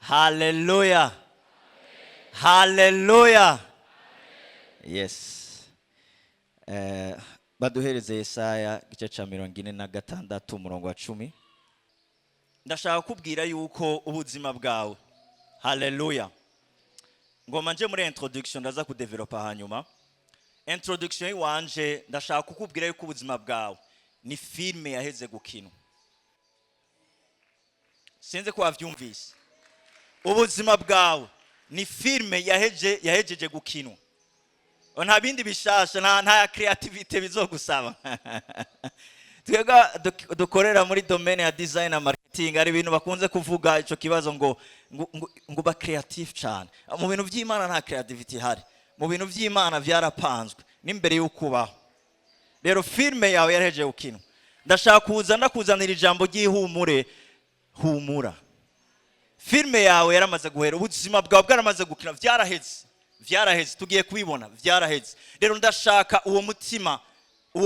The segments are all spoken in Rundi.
Haleluya, haleluya! Yes. Baduhereze Yesaya igice cya 46, umurongo wa 10. Ndashaka kubwira yuko ubuzima bwawe, haleluya, ngoma nje muri introduction, ndaza kudevelopa hanyuma. Introduction iwanje, ndashaka kukubwira yuko ubuzima bwawe ni filme yaheze gukinwa. Sinzi ko wavyumvise. Ubuzima bwawe ni filme yahejeje gukinwa. Nta bindi bishasha, nta creativity bizogusaba. Twebwe dukorera muri domaine ya design na marketing, hari ibintu bakunze kuvuga ico kibazo ngo ba creative cyane. Mu bintu by'Imana nta creativity ihari. Mu bintu by'Imana byarapanzwe n'imbere y'ukubaho. Rero filme yawe yarahejeje gukinwa. Ndashaka kuza ndakuzanira ijambo ry'ihumure. Humura, filme yawe yaramaze guhera, ubuzima bwawe bwaramaze gukina, byaraheze, byaraheze, tugiye kubibona, byaraheze. Rero ndashaka uwo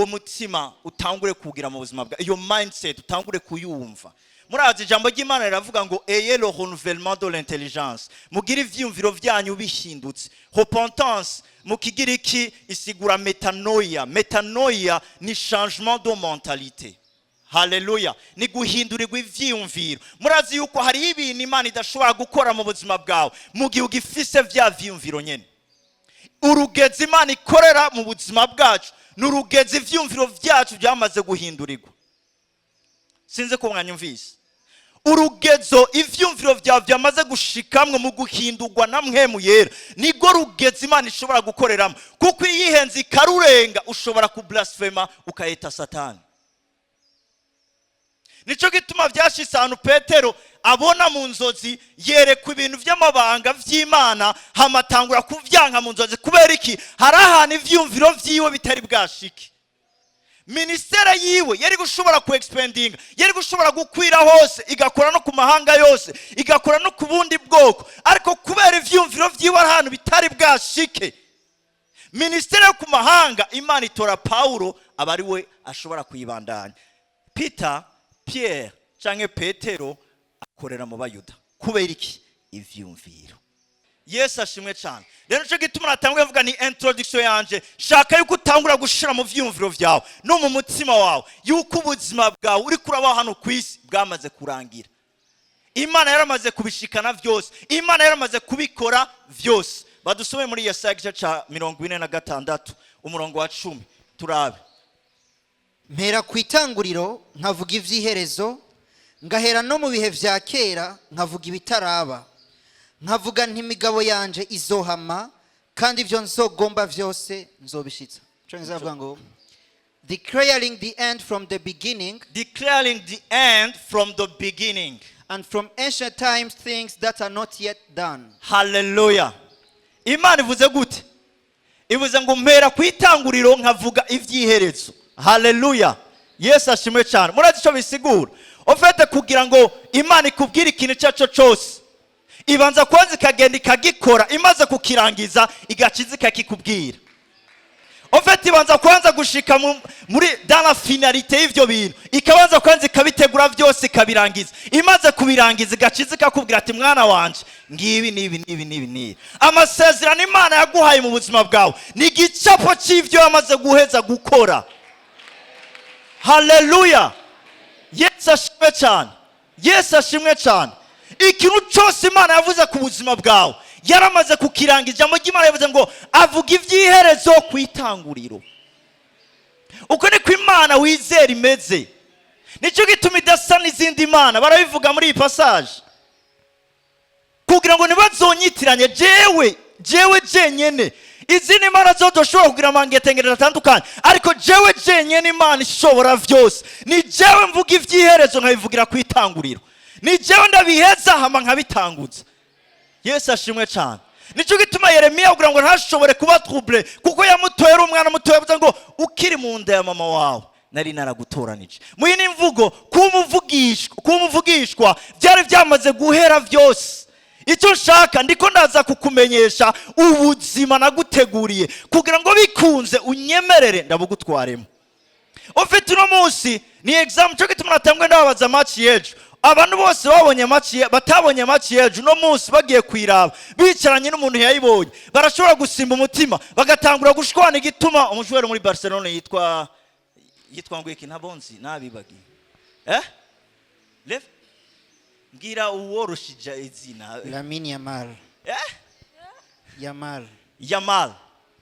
mutima utangure kugira mu buzima bwawe, iyo mindset utangure kuyumva. Murazi ijambo ry'Imana riravuga ngo: "Ayez le renouvellement de l'intelligence", mugire ivyiyumviro vyanyu bihindutse. Repentance mu Kigiriki isigura metanoia. Metanoia ni changement de mentalité. Haleluya! Ni guhindurirwa ivyiyumviro. Murazi yuko hariho ibintu Imana idashobora gukora mu buzima bwawe mu gihe ugifise vya vyiyumviro nyene. Urugezi Imana ikorera mu buzima bwacu ni urugezi ivyiyumviro vyacu byamaze guhindurirwa. Sinzi ko mwanyumvise. Urugezo ivyumviro vyawe byamaze gushikamwe mu guhindurwa na Mpwemu Yera, nibwo rugezo Imana ishobora gukoreramo, kuko iyo ihenze ikarurenga, ushobora kublasfema, ukayita Satani. Nicyo gituma byashyize ahantu Petero abona mu nzozi, yerekwa ibintu by'amabanga by'Imana, hamatangura kubyanka mu nzozi. Kubera iki? Hari ahantu ivyumviro vyiwe bitari bwashike. Ministère yiwe yari gushobora ku expandinga, yari gushobora gukwira hose, igakora no ku mahanga yose, igakora no ku bundi bwoko, ariko kubera ivyumviro vyiwe ari ahantu bitari bwashike, ministère yo ku mahanga Imana itora Paulo aba ari we ashobora kuyibandanya. Peter, Pierre canke Petero akorera mu Bayuda. Kubera iki? Ivyumviro. Yesu ashimwe cyane. Rero nicyo gituma natanguye mvuga ni introduction yanje, shaka yuko utangura gushira mu vyumviro vyawe no mu mutima wawe yuko ubuzima bwawe uri kurabaho hano ku isi bwamaze kurangira. Imana yaramaze kubishikana vyose, Imana yaramaze kubikora vyose. Badusome muri Yesaya igice ca 46, umurongo wa 10, turabe. Mpera ku itanguriro nkavuga iby'iherezo, ngahera no mu bihe vya kera nkavuga ibitaraba, nkavuga nti: imigabo yanje izohama, kandi ibyo nzogomba byose nzobishitsa. Icongereza bavuga ngo: "Declaring the end from the beginning, Declaring the end from the beginning, and from ancient times things that are not yet done." Haleluya! Imana ivuze gute? Ivuze ngo: mpera ku itanguriro nkavuga iby'iherezo. Haleluya, Yesu ashimwe cyane. Murazi icyo bisigura? Ufite kugira ngo Imana ikubwire ikintu icyo ari cyo cyose, ibanza kubanza ikagenda ikagikora, imaze kukirangiza igakiza ikakikubwira. Ufite ibanza kubanza gushika muri dans la finalité y'ivyo bintu, ikabanza kubanza ikabitegura byose, ikabirangiza. Imaze kubirangiza, igakiza ikakubwira ati: mwana wanje, ngibi n'ibi n'ibi n'ibi n'ibi. Amasezerano Imana yaguhaye mu buzima bwawe ni igicapo cy'ivyo yamaze guheza gukora. Haleluya, Yesu ashimwe cyane, Yesu ashimwe cyane. Ikintu cyose Imana yavuze ku buzima bwawe yaramaze kukirangiza. Ijambo ry'Imana yavuze ngo avuga iby'iherezo ku itanguriro. Uko niko Imana wizera imeze. Nicyo gituma idasa n'izindi mana. Barabivuga muri iyi passage kugira ngo ntibazonyitiranye jewe jenyene. Izindi mana zo dushobora kugira amangetengerero atandukanye, ariko jewe jenyene, Imana ishobora byose, ni jewe mvuga iby'iherezo nkabivugira ku itanguriro, ni jewe ndabiheza hama nkabitanguza. Yesu ashimwe cyane. Nicyo gituma Yeremiya kugira ngo ntashobore kuba troublé, kuko yamutoye ari umwana mutoya, yavuze ngo: ukiri mu nda ya mama wawe nari naragutoranije. Mu yindi mvugo, kuba umuvugishwa byari byamaze guhera byose. Icyo nshaka, ndiko ndaza kukumenyesha ubuzima naguteguriye, kugira ngo bikunze unyemerere ndabugutwaremo. Ufite uno munsi ni exam. Cyo gituma natangwe ndababaza match y'ejo. Abantu bose babonye match, batabonye match y'ejo, uno munsi bagiye kwiraba bicaranye n'umuntu yayibonye, barashobora gusimba umutima, bagatangura gushwana. Igituma umushwero muri Barcelona yitwa ngo iki? Ntabonzi, nabibagiye. Lev, mbwira uworoshije izina. Lamine Yamal. Eh? Yamal. Yamal,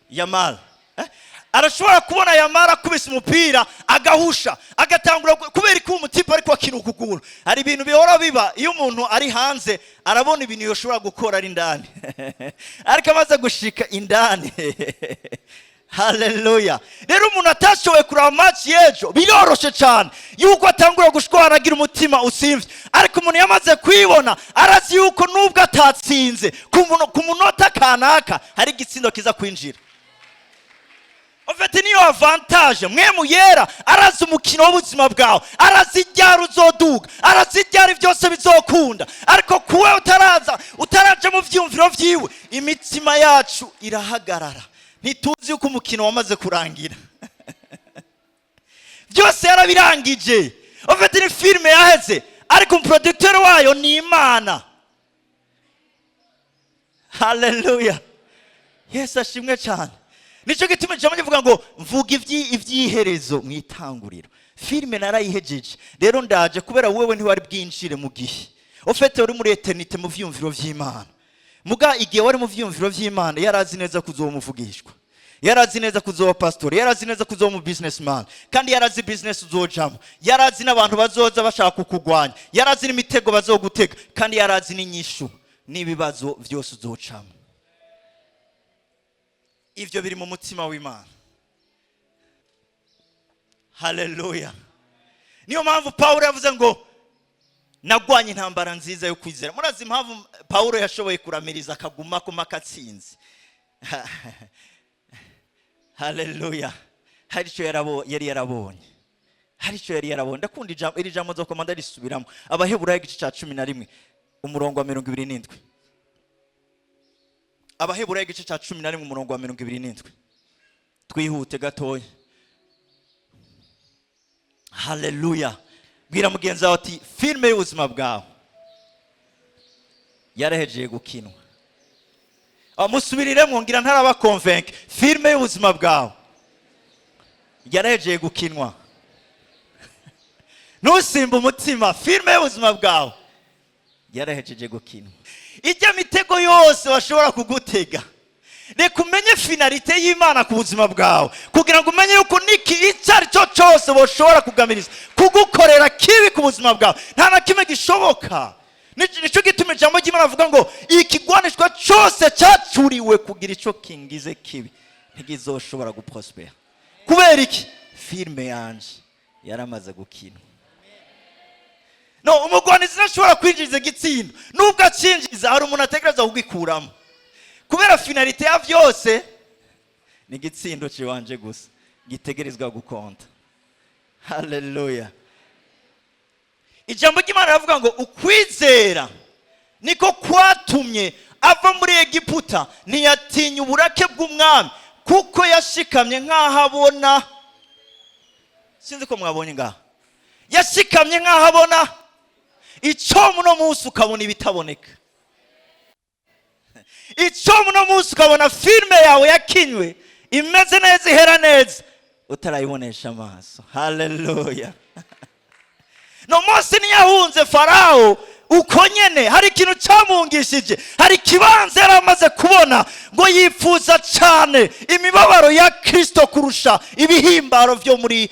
Yamal, eh? Arashobora kubona Yamal akubise umupira, agahusha, agatangura kubera ko uwo mutipe ariko akina ukuguru. Hari ibintu bihora biba iyo umuntu ari hanze, arabona ibintu yoshobora gukora ari indani, ariko amaze gushika indani, haleluya! Rero umuntu atashoboye kuraba match y'ejo, biroroshe cyane yuko atangura gushwana, agira umutima usimvye. Ariko umuntu yamaze kwibona, arazi yuko nubwo atatsinze ku munota kanaka, hari igitsindo kiza kwinjira. En fait, niyo avantage. Mpwemu Yera arazi umukino w'ubuzima bwawe, arazi iryari uzoduga, arazi iryari byose bizokunda. Ariko kuwe utaraza, utaraja mu vyiyumviro vyiwe, imitima yacu irahagarara, ntituzi yuko umukino wamaze kurangira, byose yarabirangije. En fait, ni filime yaheze, ariko umuproducteur wayo ni Imana. Haleluya, Yesu ashimwe cyane. Nicyo gituma ijambo rivuga ngo mvuga iby'iherezo mu itanguriro. Filime narayihejeje, rero ndaje kubera wewe ntiwari bwinjire mu gihe. En fait, uri muri éternité mu vyiyumviro vy'Imana. Muga igihe wari mu vyiyumviro vy'Imana, yarazi neza kuzoba umuvugishwa, yarazi neza kuzoba pastori, yarazi neza kuzoba umu businessman, kandi yarazi business uzojamo, yarazi n'abantu bazoza bashaka kukugwanya, yarazi n'imitego bazogutega, kandi yarazi n'inyishu n'ibibazo vyose uzocamo. Ivyo biri mu mutima w'Imana. Haleluya! Niyo mpamvu Pawulo yavuze ngo nagwanye intambara nziza yo kwizera. Murazi impamvu Pawulo yashoboye kuramiriza, akaguma kuma akatsinze? Haleluya! Hari icyo yari yarabonye, hari icyo yari yarabonye. Ndakunda ijambo iri, jambo nzokoma ndarisubiramo. Abaheburayo igice cya 11, umurongo wa 27. Abaheburayo igice cya 11, umurongo wa 27. Twihute gatoya. Haleluya! Bwira mugenzi wawe ati filime y'ubuzima bwawe yarahejeye gukinwa. Musubiriremo, ngira ntarabaconvainca. Filime y'ubuzima bwawe yarahejeye gukinwa. Ntusimbe umutima. Filime y'ubuzima bwawe yarahejeje gukinwa. Ijya mitego yose bashobora kugutega, reka umenye finalité y'Imana ku buzima bwawe, kugira ngo umenye yuko niki icyo ari cyo cyose bashobora kugamiriza kugukorera kibi ku buzima bwawe, nta na kimwe gishoboka. Nicyo gituma ijambo ry'Imana avuga ngo ikigwanishwa cyose cyacuriwe kugira icyo kingize kibi ntigizoshobora guprospera. Kubera iki? Filime yanje yaramaze gukinwa. No umugwanizi ntashobora kwinjiza igitsindo. Nubwo acinjiza, hari umuntu ategereza kugikuramo, kubera finalité ya byose ni igitsindo ciwanje gusa gitegerezwa gukonta. Haleluya! Ijambo ry'Imana riravuga ngo ukwizera niko kwatumye ava muri Egiputa, ntiyatinya uburake bw'umwami, kuko yashikamye nk'aho abona. Sinzi ko mwabonye ngaha. Yashikamye nk'aho abona icyo. Muno munsi ukabona ibitaboneka, icyo muno munsi ukabona filime yawe yakinywe imeze neza, ihera neza, utarayibonesha amaso. Haleluya! No Mose ntiyahunze Farawo uko nyene. Hari ikintu cyamungishije, hari ikibanza yari amaze kubona, ngo yifuza cyane imibabaro ya Kristo kurusha ibihimbaro byo muri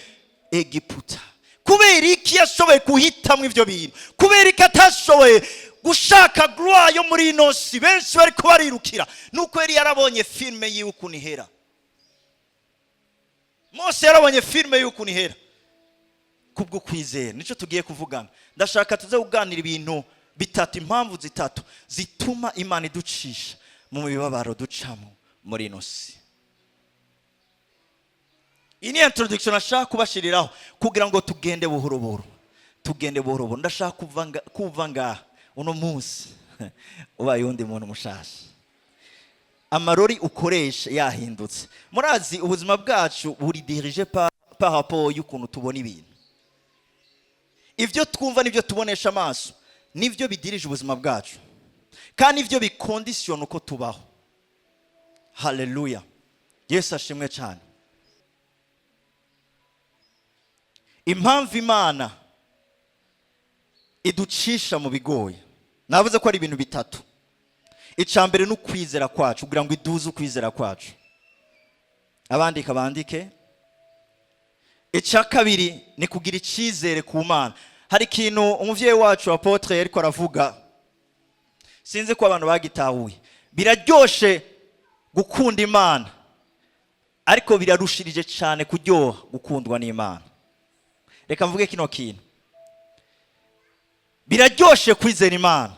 Egiputa. Kubera iki yashoboye guhitamo ibyo bintu? Kubera iki atashoboye gushaka gloire yo muri ino si benshi bari barirukira? Nuko yari yarabonye filime yiwe ukuntu ihera. Mose yarabonye filime y'ukuntu ihera kubwo kwizera. Nicyo tugiye kuvugana. Ndashaka tuze kuganira ibintu bitatu, impamvu zitatu zituma Imana iducisha mu mibabaro ducamo muri ino si. Iyi ni introduction nashaka kubashiriraho kugira ngo tugende buhoro buhoro, tugende buhoro buhoro. Ndashaka kuva ngaha uno munsi ubaye uwundi muntu mushasha, amarori ukoresha yahindutse. Murazi ubuzima bwacu buri dirigé par rapport y'ukuntu tubona ibintu. Ibyo twumva n'ibyo tubonesha amaso nibyo bidirije ubuzima bwacu, kandi ibyo bikondisiyona uko tubaho. Haleluya, Yesu ashimwe cyane. Impamvu Imana iducisha mu bigoye, navuze ko ari ibintu bitatu. Icya mbere ni ukwizera kwacu, kugira ngo iduze ukwizera kwacu. Abandika bandike. Icya kabiri ni kugira icyizere ku Mana. Hari ikintu umubyeyi wacu apôtre ariko aravuga, sinzi ko abantu bagitahuye. Biraryoshe gukunda Imana, ariko birarushirije cyane kuryoha gukundwa n'Imana. Reka mvuge kino kintu: biraryoshe kwizera Imana,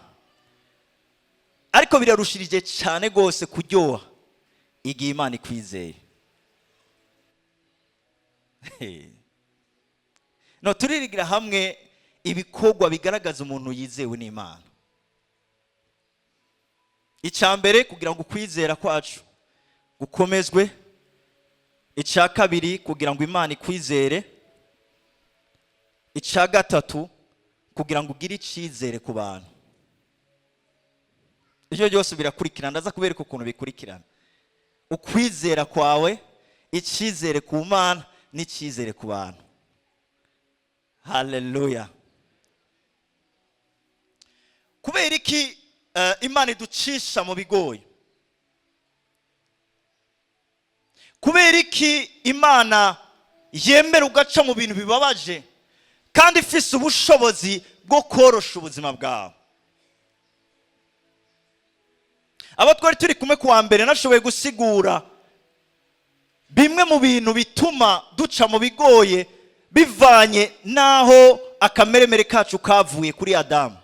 ariko birarushirije cyane rwose kuryoha igihe Imana ikwizeye. No turirigira hamwe ibikorwa bigaragaza umuntu yizewe n'Imana. Icya mbere, kugira ngo ukwizera kwacu gukomezwe. Icya kabiri, kugira ngo Imana ikwizere. Icya gatatu, kugira ngo ugire icyizere ku bantu. Ibyo byose birakurikirana, ndaza kubereka ukuntu bikurikirana: ukwizera kwawe, icyizere ku Mana n'icyizere ku bantu. Haleluya. Kubera iki Imana iducisha mu bigoye? Kubera iki Imana yemera ugaca mu bintu bibabaje kandi ifise ubushobozi bwo korosha ubuzima bwawe? Abo twari turi kumwe kuwa mbere, nashoboye gusigura bimwe mu bintu bituma duca mu bigoye, bivanye n'aho akameremere kacu kavuye kuri Adamu.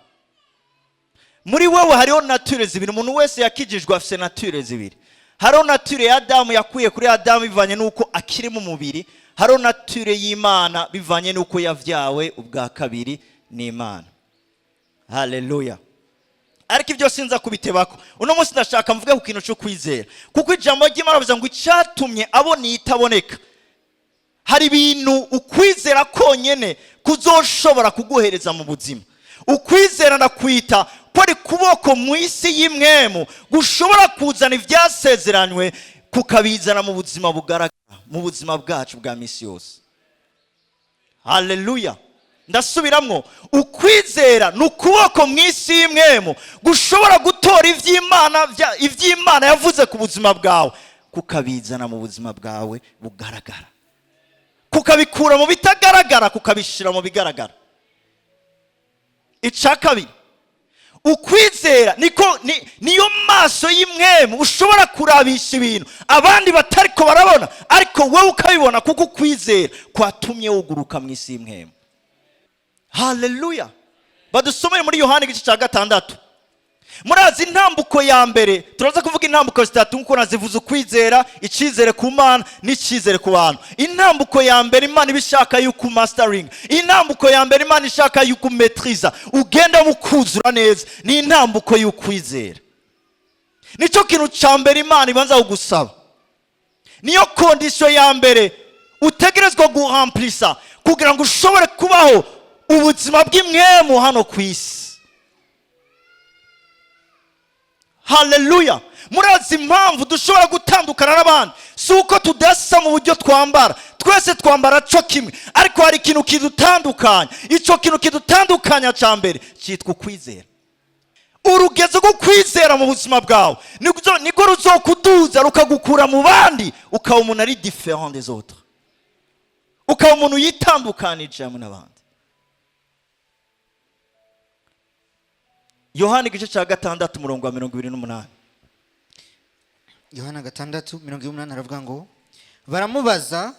Muri wewe hariho nature zibiri. Umuntu wese yakijijwe afite nature zibiri. Hariho nature ya Adamu yakuye kuri Adamu bivanye n'uko akiri mu mubiri. Hariho nature y'Imana bivanye n'uko yavyawe ubwa kabiri n'Imana. Haleluya. Ariko ibyo sinza kubitebako uno munsi. Ndashaka mvuge ku kintu cyo kwizera, kuko ijambo ry'Imana rivuga ngo icyatumye abona itaboneka. Hari ibintu ukwizera konyene kuzoshobora kuguhereza mu buzima. Ukwizera ndakwita ko ari kuboko mu isi y'impwemu gushobora kuzana ibyasezeranywe, kukabizana mu buzima bugaragara, mu buzima bwacu bwa misi yose. Haleluya. Ndasubiramwo: ukwizera ni ukuboko mu isi y'impwemu gushobora gutora iby'Imana yavuze ku buzima bwawe, kukabizana mu buzima bwawe bugaragara, kukabikura mu bitagaragara, kukabishyira mu bigaragara. Icya kabiri, ukwizera niko niyo maso y'impwemu ushobora kurabisha ibintu abandi batariko barabona, ariko wowe ukabibona, kuko ukwizera kwatumye wuguruka mu isi y'impwemu. Haleluya. Badusomere muri Yohani igice cya 6. Murazi intambuko ya mbere, turaza kuvuga intambuko zitatu nk'uko nazivuze: ukwizera, icyizere ku Mana n'icyizere ku bantu. Intambuko ya mbere Imana iba ishaka yuko mastering, intambuko ya mbere Imana ishaka yuko umetriza, ugenda mukuzura neza, ni intambuko y'ukwizera. Nicyo kintu cya mbere Imana ibanza kugusaba, niyo condition ya mbere utegerezwa guhamplisa kugira ngo ushobore kubaho ubuzima bw'impwemu hano ku isi. Haleluya. Murazi impamvu dushobora gutandukana n'abandi? Si uko tudasa mu buryo twambara, twese twambara cyo kimwe, ariko hari ikintu kidutandukanya. Icyo kintu kidutandukanya cya mbere cyitwa ukwizera. Urugezo rwo kwizera mu buzima bwawe niko ruzokuduza, rukagukura mu bandi, ukaba umuntu ari différent des autres, ukaba umuntu yitandukanije hamwe n'abandi. Yohani igice cya 6, umurongo wa 28. Yohana 6:28 aravuga ngo: "Baramubaza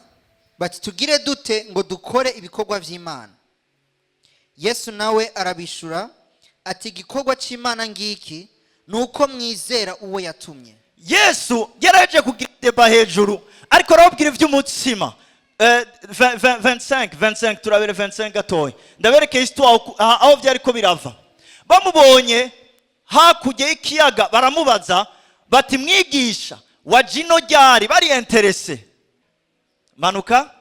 bati: 'Tugire dute ngo dukore ibikorwa by'Imana?' Yesu nawe arabishura ati: 'Igikorwa cy'Imana ngiki, ni uko mwizera uwo yatumye.'" Yesu yaraje kugira débat hejuru, ariko arababwira iby'umutsima. 25, 25, turabere 25 gatoya, ndabereke histoire aho byari ko birava. Bamubonye hakurya y'ikiyaga, baramubaza bati: "Mwigisha, wa jino ryari?" Bari intéressés. Manuka.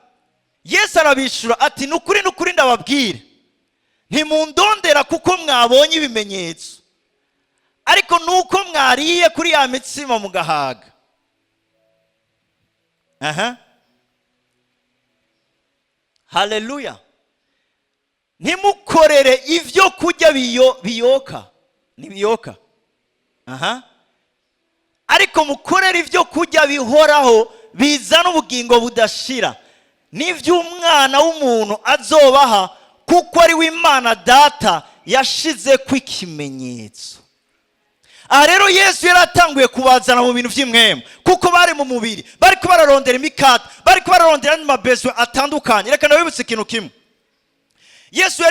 Yesu arabishura ati: "Nukuri, nukuri, ndababwira Ntimundondera kuko mwabonye ibimenyetso, ariko nuko mwariye kuri ya mitsima mugahaga. Aha, haleluya! Ntimukorere ibyo kurya biyoka ntibiyoka, aha, ariko mukorere ibyo kurya bihoraho bizana ubugingo budashira, n'iby'Umwana w'umuntu azobaha, kuko ari we Imana Data yashize ku ikimenyetso. Aha rero Yesu yari atanguye kubazana mu bintu by'impwemu, kuko bari mu mubiri, bari bararondera imikate, bari bararondera andi ma besoins atandukanye. Reka nabibutse ikintu kimwe. Yesu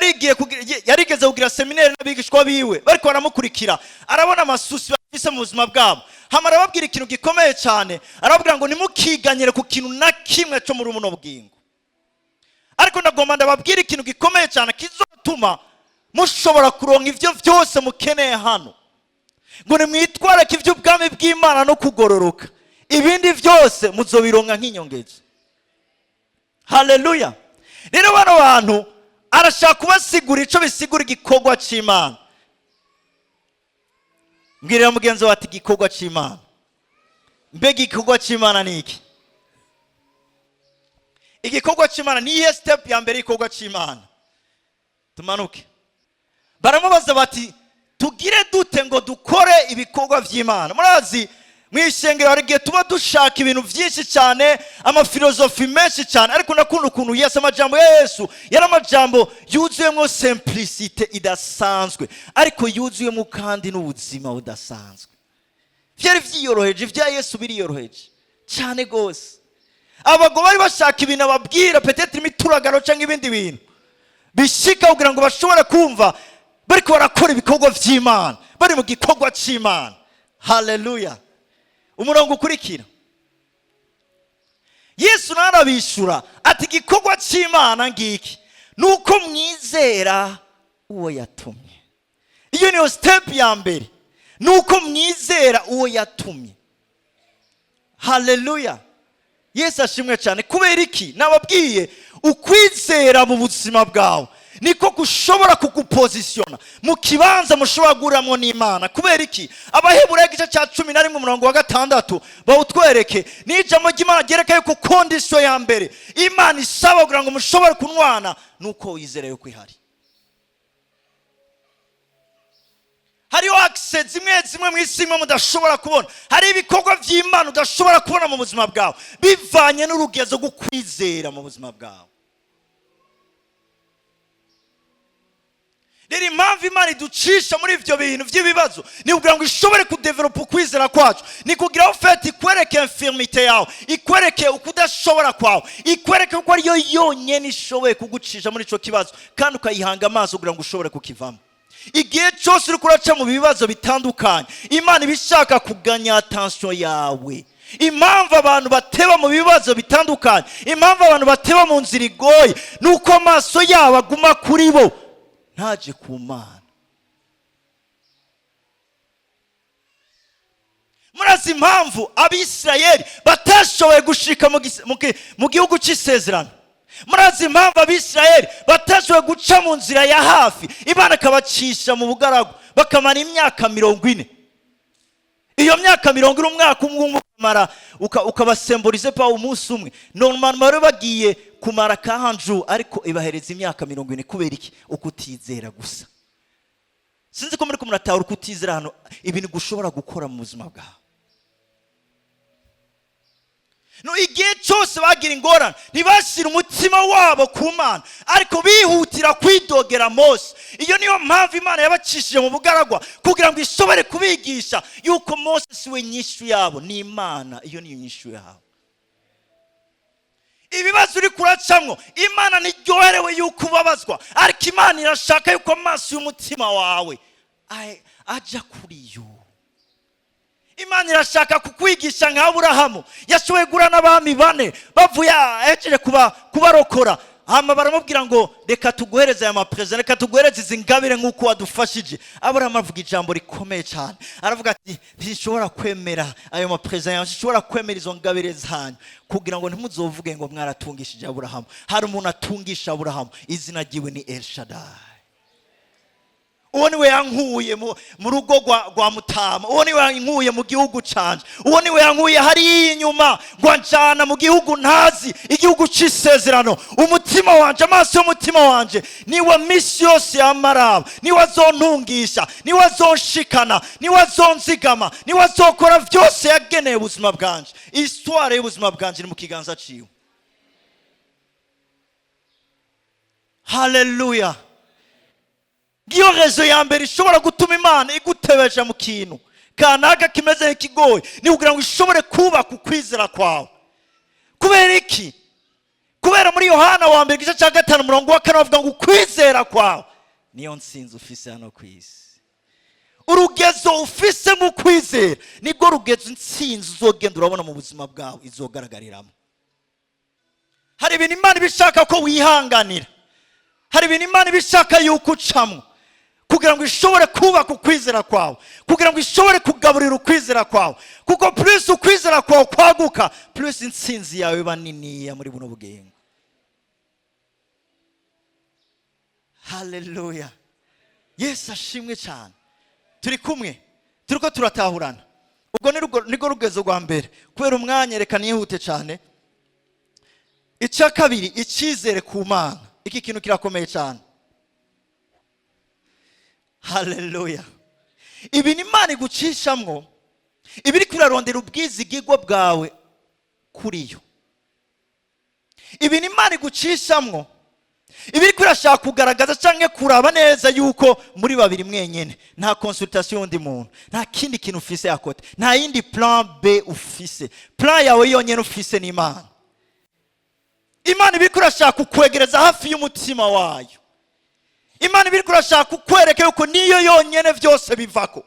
yarigeze kugira séminaire n'abigishwa biwe, bariko baramukurikira. Arabona ama soucis bafise mu buzima bwabo, hama arababwira ikintu gikomeye cyane. Arababwira ngo: "Ntimukiganyire ku kintu na kimwe cyo muri buno bugingo, ariko ndagomba ndababwira ikintu gikomeye cyane kizotuma mushobora kuronka ivyo vyose mukeneye hano, ngo nimwitwarake iby'ubwami bw'Imana no kugororoka, ibindi byose muzobironka nk'inyongezo." Haleluya! Rero bano bantu arashaka kubasigura ico bisigura igikorwa c'Imana. Mbwirira mugenzi wawe ati: "Igikorwa c'Imana." Mbega igikorwa c'Imana ni iki? Igikorwa c'Imana ni iyihe? Step ya mbere y'igikorwa c'Imana, tumanuke. Baramubaza bati: "Tugire dute ngo dukore ibikorwa by'Imana?" Murazi, mu ishengero hari igihe tuba dushaka ibintu byinshi cyane, ama philosophies menshi cyane, ariko ndakunda ukuntu Yesu, amajambo ya Yesu yari amajambo yuzuyemo simplicité idasanzwe, ariko yuzuyemo kandi n'ubuzima budasanzwe. Byari byiyoroheje. Ibya Yesu biriyoroheje cyane rwose. Abagabo bari bashaka ibintu ababwira, peut-être imituragaro cyangwa ibindi bintu bishika kugira ngo bashobore kumva bariko barakora ibikorwa vy'Imana, bari mu gikorwa c'Imana. Haleluya! Umurongo ukurikira, Yesu nawe arabishura ati: "Igikorwa c'Imana ngiki, ni uko mwizera uwo yatumye." Iyo niyo step ya mbere, ni uko mwizera uwo yatumye. Haleluya! Yesu ashimwe cyane. Kubera iki? Nababwiye, ukwizera mu buzima bwawe niko gushobora kugupozisiyona mu kibanza mushobora guhuriramo n'Imana. Kubera iki? Abaheburayo igice cya 11 umurongo wa 6 bawutwereke. Ni ijambo ry'Imana ryereka yuko condition ya mbere Imana isaba kugira ngo mushobore kunwana ni uko wizera yuko ihari. Hariho accès zimwe zimwe mu isi imwe mudashobora kubona. Hari ibikorwa by'Imana udashobora kubona mu buzima bwawe bivanye n'urugezo rwo kwizera mu buzima bwawe. Rero impamvu Imana iducisha muri ibyo bintu by'ibibazo ni kugira ngo ishobore kudevelopa ukwizera kwacu, ni kugira ngo feti ikwereke infirmité yawe, ikwereke ukudashobora kwawe, ikwereke ko ariyo yonyine ishoboye kugucisha muri icyo kibazo, kandi ukayihanga amaso kugira ngo ushobore kukivamo. Igihe cyose uri kuraca mu bibazo bitandukanye, Imana iba ishaka kuganya attention yawe. Impamvu abantu bateba mu bibazo bitandukanye, impamvu abantu bateba mu nzira igoye, ni uko amaso yabo aguma kuri bo, ntaje ku Mana. Murazi impamvu Abisirayeli batashoboye gushika mu gihugu cy'isezerano? Murazi impamvu Abisirayeli batashoboye guca mu nzira ya hafi, Imana ikabacisha mu bugaragu bakamara imyaka 40? Iyo myaka 40, umwaka umwe umwe ukamara ukabasemburize pa umunsi umwe. Normalement bari bagiye kumara kahanju, ariko ibahereza imyaka 40. Kubera iki? Ukutizera gusa. Sinzi ko muri ko muratahura ukutizera hano ibintu gushobora gukora mu buzima bwawe. No igihe cyose bagira ingorane, ntibashyire umutima wabo ku Mana, ariko bihutira kwidogera Mose. Iyo niyo mpamvu Imana yabacishije mu bugaragwa, kugira ngo ishobore kubigisha yuko Mose si we nyishu yabo, ni Imana. Iyo niyo nyishu yabo. Ibibazo uri kuracamwo, Imana ntiryoherewe yuko ubabazwa, ariko Imana irashaka yuko amaso y'umutima wawe ajya kuri yo. Imana irashaka kukwigisha nka Aburahamu yashoboye guhura n'abami bane bavuye ahejeje kubarokora, hama baramubwira ngo: "Reka tuguhereze aya ma présents, reka tuguhereze izi ngabire nk'uko wadufashije." Aburahamu avuga ijambo rikomeye cyane, aravuga ati: "Ntishobora kwemera ayo ma présents yawe, ntishobora kwemera izo ngabire zanyu, kugira ngo ntimuzovuge ngo mwaratungishije Aburahamu. Hari umuntu atungisha Aburahamu, izina ryiwe ni El Shaddai." Uwo niwe yankuye mu rugo rwa mutama. Uwo niwe yankuye mu gihugu canje. Uwo niwe yankuye hariya inyuma ngo anjana mu gihugu ntazi, igihugu c'isezerano. Umutima wanje, amaso y'umutima wanje niwe misi yose yamaraba, niwe azontungisha, niwe azonshikana, niwe azonzigama, niwe azokora vyose yageneye ubuzima bwanje. Histoire y'ubuzima bwanje iri mu kiganza ciwe. Haleluya. Ngiyo raison ya mbere ishobora gutuma Imana igutebeja mu kintu kanaka kimeze nk'ikigoye, ni kugira ngo ishobore kubaka ukwizera kwawe. Kubera iki? Kubera muri Yohana wa mbere igice cya 5 umurongo wa 4 bavuga ngo ukwizera kwawe niyo nsinzi ufise hano ku isi. Urugezo ufise mu kwizera nibwo rugezo intsinzi uzogenda urabona mu buzima bwawe izogaragariramo. Hari ibintu Imana iba ishaka ko wihanganira, hari ibintu Imana iba ishaka yuko ucamwo kugira ngo ishobore kubaka ukwizera kwawe, kugira ngo ishobore kugaburira ukwizera kwawe. Kuko plus ukwizera kwawe kwaguka, plus intsinzi yawe iba niniya muri buno bugingo. Haleluya. Yesu ashimwe cyane. Turi kumwe, turiko turatahurana. Ubwo nirwo rugezo rwa mbere. Kubera umwanya reka nihute cyane. Icya kabiri, icyizere ku Mana. Iki kintu kirakomeye cyane. Haleluya. Ibi ni Imana igucishamwo, iba iriko irarondera ubwizigirwa bwawe kuri yo. Ibi ni Imana igucishamwo, iba iriko irashaka kugaragaza canke kuraba neza yuko muri babiri mwenyene nta consultation y'undi muntu, nta kindi kintu ufise yakote, nta yindi plan B ufise. Plan yawe yonyene ufise ni Imana. Imana iba iriko irashaka kukwegereza hafi y'umutima wayo. Imana iba iriko irashaka kukwereka yuko niyo yonyene vyose bivako.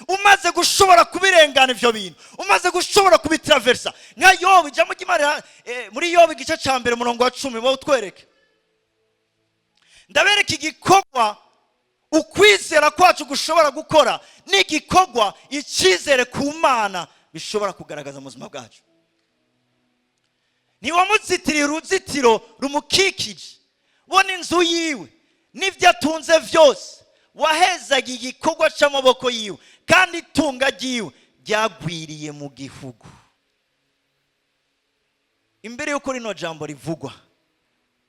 Umaze gushobora kubirengana ivyo bintu, umaze gushobora kubitraversa nka Yobu. Ijambo ry'Imana muri Yobu igice ca mbere umurongo wa 10 wowe utwereke. Ndabereka igikorwa ukwizera kwacu gushobora gukora n'igikorwa icyizere ku Mana bishobora kugaragaza mu buzima bwacu. Ntiwamuzitiriye uruzitiro rumukikije, bo n'inzu yiwe n'ibyo atunze vyose, wahezaga igikorwa c'amaboko yiwe, kandi itunga ryiwe ryagwiriye mu gihugu. Imbere y'uko rino jambo rivugwa,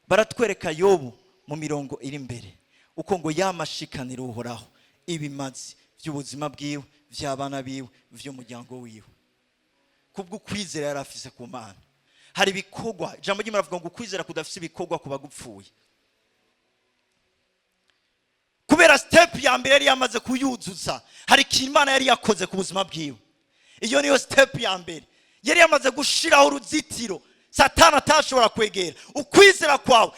baratwereka Yobu mu mirongo iri imbere uko ngo yamashikanira Uhoraho ibimazi by'ubuzima bwiwe, by'abana biwe, by'umuryango wiwe, kubwo ukwizera yari afise ku Mana. Hari ibikorwa, ijambo ry'Imana rivuga ngo ukwizera kudafise ibikorwa kuba gupfuye. Kubera step ya mbere yari yamaze kuyuzuza, hari ikintu Imana yari yakoze ku buzima bwiwe. Iyo niyo step ya mbere yari yamaze gushiraho uruzitiro Satani atashobora kwegera. Ukwizera kwawe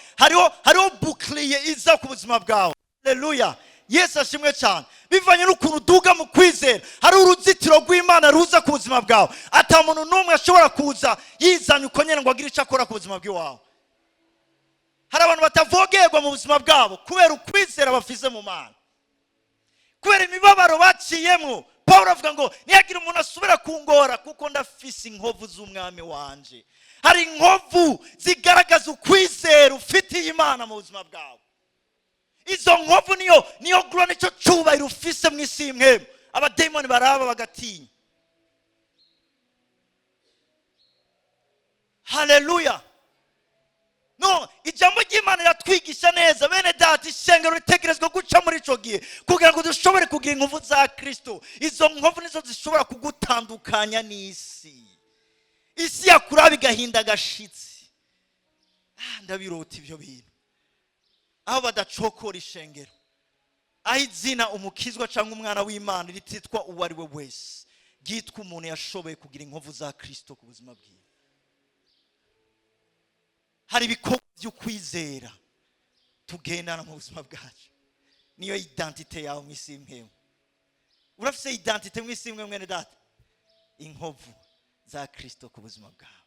hariho bouclier iza ku buzima bwawe. Haleluya. Yesu ashimwe cyane. Bivanye n'ukuntu uduga mu kwizera, hari uruzitiro rw'Imana ruza ku buzima bwawe. Ata muntu n'umwe ashobora kuza yizanye uko nyene ngo agire icyo akora ku buzima bw'iwawe. Hari abantu batavogerwa mu buzima bwabo kubera ukwizera bafise mu Mana, kubera imibabaro baciyemwo. Pawulo avuga ngo niyagira umuntu asubira kungora kuko ndafise inkovu z'umwami wanje. Hari inkovu zigaragaza ukwizera ufitiye Imana mu buzima bwawe. Izo nkovu niyo glory, nicyo cyubahiro ufise mu isi y'imwemu. Abademoni baraba bagatinya. Haleluya. No, ijambo ry'Imana riratwigisha neza bene data, ishengero ritegerezwa guca muri ico gihe kugira ngo dushobore kugira inkovu za Kristo. Izo nkovu nizo zishobora kugutandukanya n'isi. Isi yakuraba igahinda gashitsi. Ndabirota ivyo bintu. Aho badacokora ishengero, aho izina umukizwa cyangwa umwana w'Imana rititwa uwo ari we wese, ryitwa umuntu yashoboye kugira inkovu za Kristo ku buzima bwiwe. Hari ibikorwa by'ukwizera tugendana mu buzima bwacu. Niyo identite yawe mu isi y'impeho. Urafise identite mu isi y'impeho mwene data? Inkovu za Kristo ku buzima bwawe.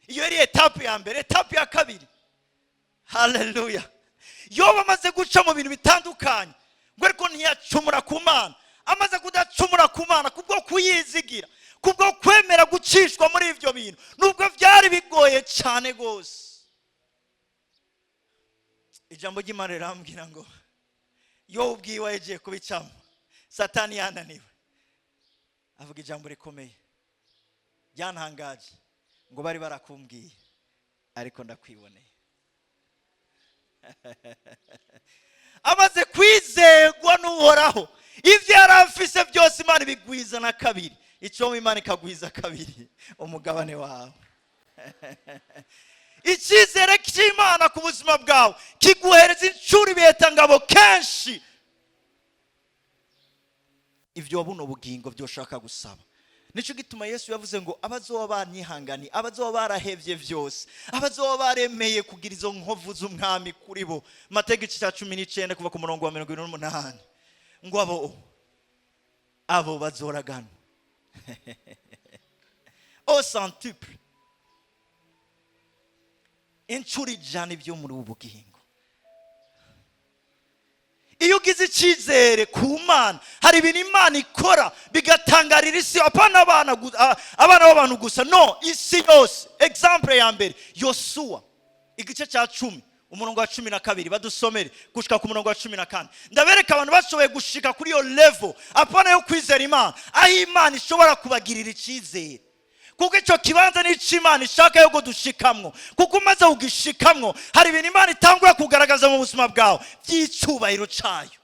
Iyo yari etape ya mbere. Etape ya kabiri, haleluya, Yobu amaze guca mu bintu bitandukanye, ngo ariko ntiyacumura ku Mana. Amaze kudacumura ku Mana kubwo kuyizigira, kubwo kwemera gucishwa muri ivyo bintu, nubwo byari bigoye cyane gose. Ijambo ry'Imana rirambwira ngo Yo ubwiwe yagiye kubicamo, Satani yananiwe, avuga ijambo rikomeye ryantangaje ngo: "Bari barakumbwiye, ariko ndakwiboneye." Amaze kwizegwa n'Uhoraho, ibyo yari afise byose Imana ibigwiza na kabiri. Icyo Imana ikagwiza kabiri umugabane wawe. Icyizere cy'Imana ku buzima bwawe kiguhereza inshuro ngabo kenshi ibyo buno bugingo byoshaka gusaba. Nicyo gituma Yesu yavuze ngo abazoba banyihanganiye, abazoba barahevye byose, abazoba baremeye kugira izo nkovu z'umwami kuri bo, Mateka igice cya 19 kuva ku murongo wa 28, ngo abo bazoragana au centuple, inshuro 100 ibyo muri ubu bugingo. Iyo ugize icyizere ku Mana, hari ibintu Imana ikora bigatangarira isi, apana abana b'abantu gusa, no isi yose. Exemple ya mbere, Yosuwa igice cya 10, umurongo wa 12, badusomere gushika ku murongo wa 14. Ndabereka abantu bashoboye gushika kuri iyo level, apana yo kwizera Imana, aho Imana ishobora kubagirira icyizere, kuko icyo kibanza ni icy'Imana ishaka yo kudushikamwo. Kuko umaze kugishikamwo, hari ibintu Imana itangura kugaragaza mu buzima bwawe by'icyubahiro cyayo.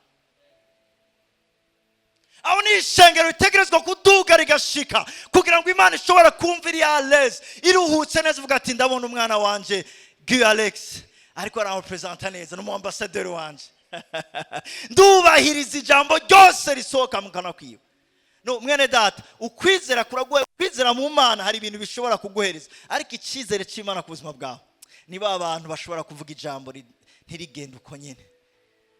Aho ni ishengero ritegerezwa kuduga rigashika kugira ngo Imana ishobore kumva iri à l'aise, iruhutse neza, ivuga ati: "Ndabona umwana wanje Guy Alex ariko aramupresenta neza, ni umuambasaderi wanje, ndubahiriza ijambo ryose risohoka mu kanwa kiwe." No mwene data, ukwizera kuraguha. Kwizera mu Mana hari ibintu bishobora kuguhereza, ariko icyizere cy'Imana ku buzima bwawe, niba abantu bashobora kuvuga ijambo ntirigende uko nyine.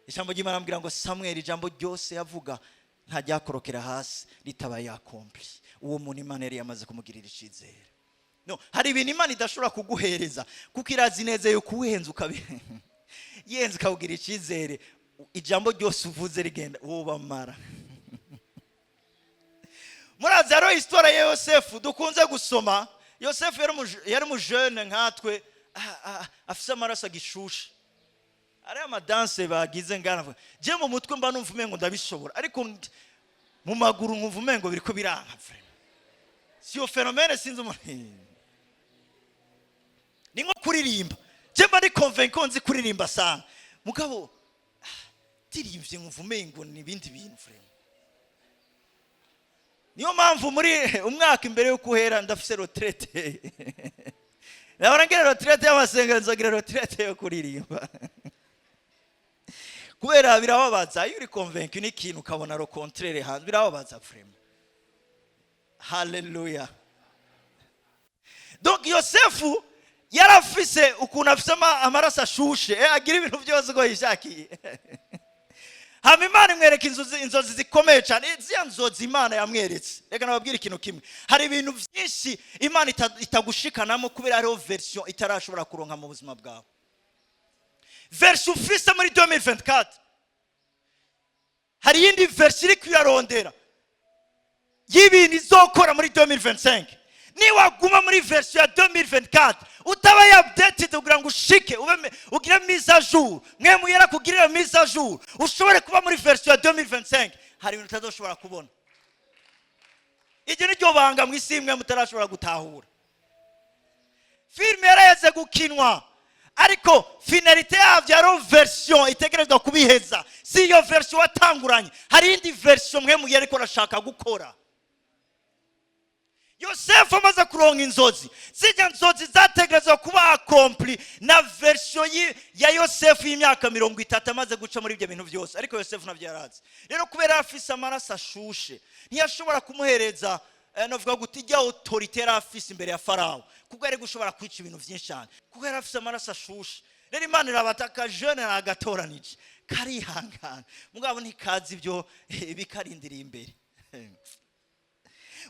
Ijambo ry'Imana ambwira ngo Samweli, ijambo ryose yavuga ntajyakorokera hasi ritabaye accompli. Uwo muntu Imana yari yamaze kumugirira icyizere. No hari ibintu Imana idashobora kuguhereza kuko irazi neza yuko uhenze ukabi yenze ukawugira icyizere, ijambo ryose uvuze rigenda uwo bamara. Murazi hariho histoire ya Yosefu dukunze gusoma. Yosefu yari umujene nkatwe, afise amaraso agishushe. Ariya madanse bagize ngana, je mu mutwe mba numva umengo ndabishobora, ariko mu maguru nkumva umengo biriko biranka. Vraiment, si iyo phénomène, sinzi umuntu, ni nko kuririmba. Je mba ndi convaincu nzi kuririmba sana, mugabo ndirimvye nkumva umengo ni ibindi bintu vraiment. Niyo mpamvu muri umwaka imbere yo kuhera ndafise retraite. Nahora ngira retraite y'amasengero, nzogira retraite yo kuririmba, kubera birababaza iyo uri convaincu n'ikintu ukabona le contraire hanze, birababaza vraiment. Haleluya! Donc Yosefu yarafise ukuntu afise amaraso ashushe, agira ibintu byose uko yishakiye. Hama Imana imwereka inzozi zikomeye cyane. Ziriya nzozi Imana yamweretse, reka nababwire ikintu kimwe: hari ibintu byinshi Imana itagushikanamo kubera hariho version itarashobora kuronka mu buzima bwawe. Version ufise muri 2024, hari iyindi version iri kuyarondera y'ibintu izokora muri 2025. Niwaguma muri version ya 2024, utaba updated kugira ngo ushike ugire mise à jour, mwe muyera kugirira mise à jour, ushobore kuba muri version ya 2025, hari ibintu utazoshobora kubona. Iryo ni ryo banga mu isi imwe mutarashobora gutahura. Filime yaraheze gukinwa, ariko finalité yabyo hariho version itegerezwa kubiheza. Si iyo version watanguranye, hari iyindi version mwe mugiye ariko arashaka gukora. Yosefu amaze kuronka inzozi, zijya nzozi zategerezwa kuba accompli na version ya Yosefu y'imyaka 30 amaze guca muri ibyo bintu byose. Ariko Yosefu nabyo yarazi. Rero kubera afise amaraso ashushe, ntiyashobora kumuhereza novuga guti ijya autorité yari afise imbere ya Farawo, kuko yari gushobora kwica ibintu byinshi cyane, kuko yari afise amaraso ashushe. Rero Imana irabata jeune aragatoranije, karihangana, mugabo ntikazi ibyo bikarindiriye imbere.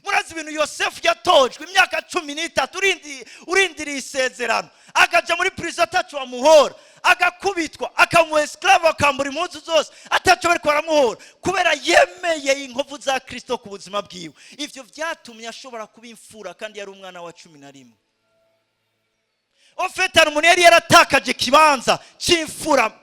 Murazi ibintu Yosefu yatojwe imyaka 13, urindiriye isezerano, akaja muri prison ataco bamuhora, agakubitwa, akamuha esclave, akambura impuzu zose, ataco bariko baramuhora, kubera yemeye inkovu za Kristo ku buzima bwiwe. Ivyo vyatumye ashobora kuba imfura kandi yari umwana wa 11. Au fait, hari umuntu yari yaratakaje ikibanza c'imfura.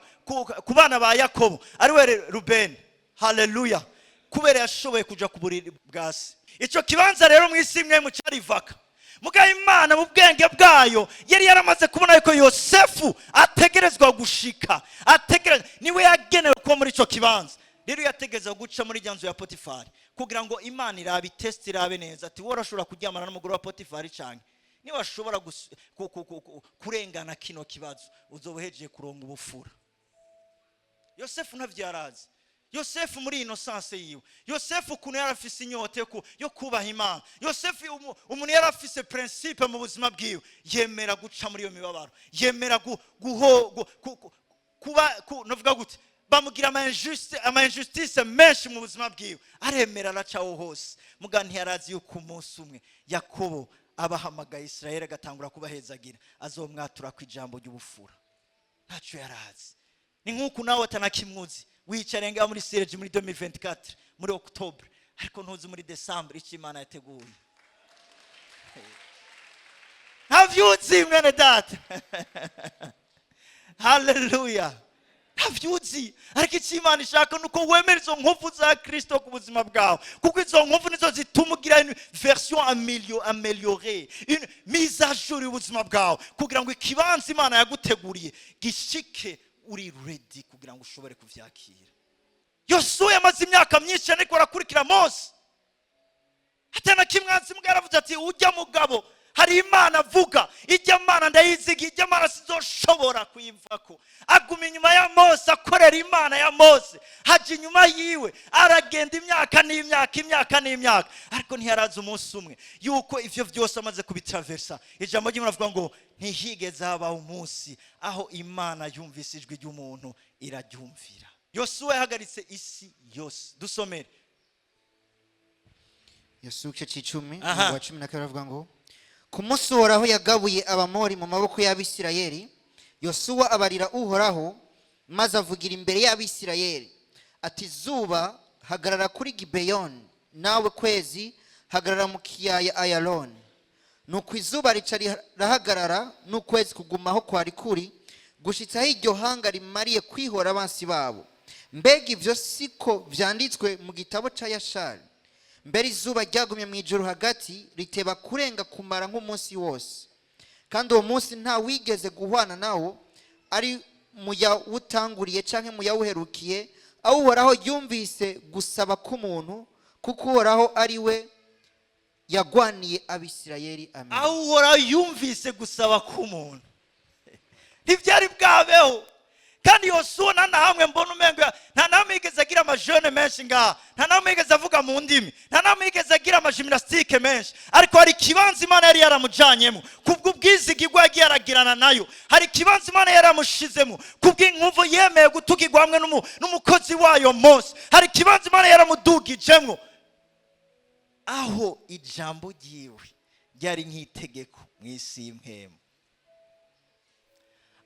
ku bana ba Yakobo, ariwe Rubeni. Haleluya! Kubera yashoboye kuja ku buriri bwa se. Icyo kibanza rero mu isi imwe mu cyari vacant. Mugabo Imana mu bwenge bwayo yari yaramaze kubona yuko Yosefu ategerezwa gushika, ategerezwa, niwe yagenewe kuba muri icyo kibanza. Rero yategerezwa guca muri rya nzu ya Potifari kugira ngo Imana irabe i teste, irabe neza ati: "Wowe urashobora kuryamana n'umugore wa Potifari cyane? Niba washobora kurengana kino kibazo, uzoba uhejeje kuronga ubufura." Yosefu ntavyo yarazi. Yosefu muri innocence yiwe, Yosefu ukuntu yari afise inyota yo kubaha Imana, Yosefu umuntu yari afise principe mu buzima bwiwe, yemera guca muri iyo mibabaro, yemera guho kuba novuga gute, bamugira ama injustice menshi mu buzima bwiwe, aremera, aracaho hose. Muga ntiyarazi yuko umunsi umwe Yakobo abahamagaye Israel, agatangura kubahezagira, azomwatura ku ijambo ry'ubufura. Ntacyo yarazi. Ni nk'uku nawe atanakimwuzi, wicaye ngaho muri sireji muri 2024 muri octobre, ariko ntuzi muri décembre icyo Imana yateguye. Ntavyuzi, mwene data. Haleluya! Ntavyuzi, ariko icyo Imana ishaka ni uko wemera izo nkovu za Kristo ku buzima bwawe, kuko izo nkovu nizo zituma ugira une version améliorée, une mise à jour y'ubuzima bwawe, kugira ngo ikibanza Imana yaguteguriye gishike uri ready kugira ngo ushobore kuvyakira. Yosuwa yamaze imyaka myinshi ariko arakurikira Mose, atana kimwanzi. Mbwa yaravuze ati: "Ujya mugabo hari Imana avuga, ijya Mana ndayiziga, ijya Mana sizoshobora kuyivako." Aguma inyuma ya Mose, akorera Imana ya Mose, haja inyuma yiwe, aragenda imyaka n'imyaka, imyaka n'imyaka. Ariko ntiyarazi umunsi umwe yuko ivyo byose amaze kubitraversa, ijambo ry'Imana avuga ngo ntihigeze habaho umunsi aho Imana yumvise ijwi ry'umuntu iraryumvira. Yosuwa yahagaritse isi yose. Dusomere. Yosuwa igice c'icumi, umurongo wa 12 avuga ngo: "Ku munsi Uhoraho yagabuye Abamori mu maboko y'Abisirayeli, Yosuwa abarira Uhoraho, maze avugira imbere y'Abisirayeli ati: 'Zuba, hagarara kuri Gibeyoni, nawe kwezi, hagarara mu kiyaya Ayaloni.' Nuko izuba rica rirahagarara, n'ukwezi kugumaho kwari kuri, gushitsa aho iryo hanga rimariye kwihora abansi babo. Mbega ibyo siko vyanditswe mu gitabo ca Yashari? Mbere izuba ryagumye mu ijuru hagati, riteba kurenga kumara nk'umunsi wose. Kandi uwo munsi nta wigeze guhwana nawo, ari mu yawutanguriye canke mu yawuherukiye, aho Uhoraho yumvise gusaba k'umuntu, kuko Uhoraho ari we yagwaniye Abisirayeli." Amen. Aho Uhoraho yumvise gusaba k'umuntu, ntibyari bwabeho. Kandi Yosuwa nta na hamwe mbona umengo, nta na hamwe yigeze agira ama jeûne menshi ngaha, nta na hamwe yigeze avuga mu ndimi, nta na hamwe yigeze agira ama gymnastique menshi. Ariko hari ikibanza Imana yari yaramujanyemo kubw'ubwizigirwa yagiye aragirana nayo. Hari ikibanza Imana yari yaramushizemo kubw'inkuvu yemeye gutukirwa hamwe n'umukozi wayo Mose. Hari ikibanza Imana yaramudugijemo, aho ijambo ryiwe ryari nk'itegeko mu isi y'impwemu.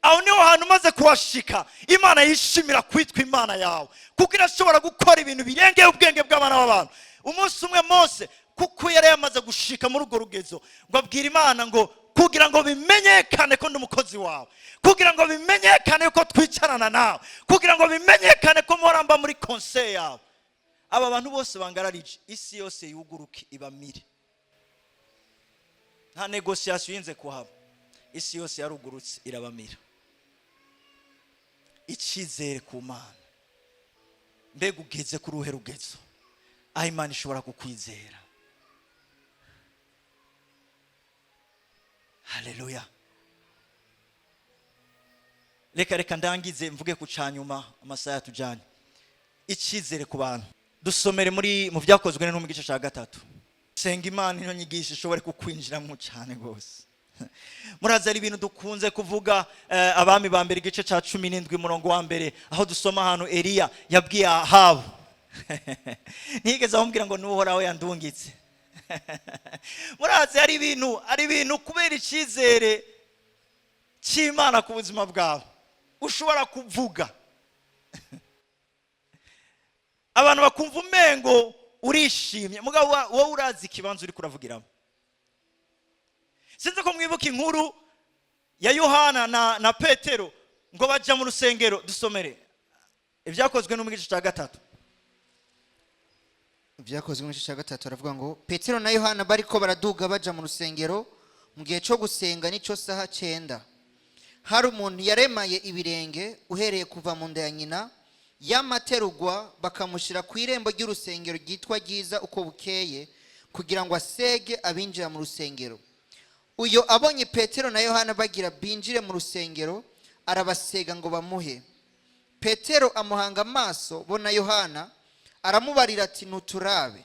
Aho niho hantu umaze kuhashika, Imana yishimira kwitwa Imana yawe, kuko irashobora gukora ibintu birengeye ubwenge bw'abana b'abantu. Umunsi umwe Mose, kuko yari yamaze gushika muri urwo rugezo, ngo abwira Imana ngo: "Kugira ngo bimenyekane ko ndi umukozi wawe, kugira ngo bimenyekane ko twicarana nawe, kugira ngo bimenyekane ko mpora muri conseil yawe, aba bantu bose bangararije, isi yose yuguruke ibamire." Nta négociation yinze kuhaba, isi yose yarugurutse irabamira. Icyizere ku Mana. Mbega ugeze kuri uruhe rugezo aho Imana ishobora kukwizera? Haleluya! Reka ndangize mvuge ku canyuma, amasaha yatujyanye. Icyizere ku bantu. Dusomere muri mu Byakozwe no mu gice cya gatatu. Senga Imana ino nyigisho ishobore kukwinjiramo cyane rwose. Murazi ari ibintu dukunze kuvuga, Abami ba Mbere igice cya 17 umurongo wa mbere, aho dusoma ahantu Eliya yabwiye Ahabu. Ntiyigeze amubwira ngo n'Uhoraho yandungitse. Murazi ari ibintu kubera icyizere cy'Imana ku buzima bwawe ushobora kuvuga, abantu bakumva umengo urishimye, mugabo wowe urazi ikibanza uri kuravugiramo. Sinzi ko mwibuka inkuru ya Yohana na Petero. Ngo bajya mu rusengero. Dusomere Ibyakozwe n'Intumwa, igice cya 3. Ibyakozwe mu gice cya 3, aravuga ngo: Petero na Yohana bariko baraduga baja mu rusengero mu gihe cyo gusenga, nico saha 9. Hari umuntu yaremaye ibirenge uhereye kuva mu nda ya nyina, yamaterugwa bakamushyira ku irembo ry'urusengero ryitwa Ryiza uko bukeye, kugira ngo asege abinjira mu rusengero. Uyo abonye Petero na Yohana bagira binjire mu rusengero, arabasega ngo bamuhe. Petero amuhanga amaso bo na Yohana, aramubarira ati: "Ntuturabe."